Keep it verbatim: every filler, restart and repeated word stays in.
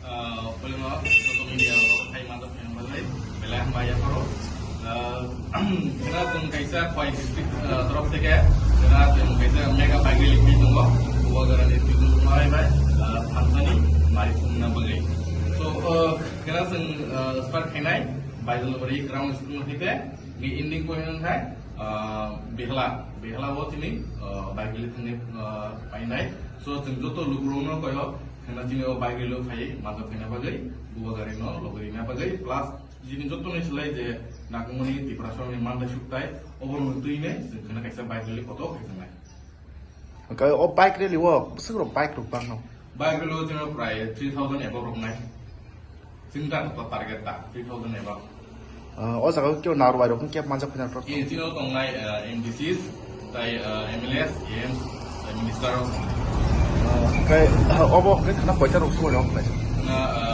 Ah, polino social media o khai manjak yang bagwi belai hambai yapharo. Ah, kena chwng kaisa Khowai district, ah, torof theke kena chwng kaisa mega bike rally khai tongo. Bubagra ni twibo malai bai, ah, thansani mari phunukna bagwi. So, ah, kena chwng, ah, start khainai Baidulbari ground school no hite ni ending point wngkhai, ah, Behla, Behla o chini, ah, bike rally thangwi, ah, painai. So, chwng joto lukurokno koyo, khena chini o bike rally o phai manjak phaina bagwi, Bubagra no logwi rina bagwi, plus chini joto ni slai je nangkukmani Tiprasa ni manthai sukthai, obo no twi ne chwng khena kaisa bike rally kotor khai thangnai. Hwnkhe o bike rally o bwswk rok bike rok bangno? Bike rally o chwng prai three thousand above rok nai. Chwng ta to target ta three thousand above. Ah, o jaga o kebo narwai rok kebo manjak phina rok. Eh, chini o tongnai, ah, M D Cs, tai, ah, M L As, A Ms, tai minister rok. Ah, hwnkhe, ah, obo hwnkhe khana koita rok sumai rok khlai? Khana, ah,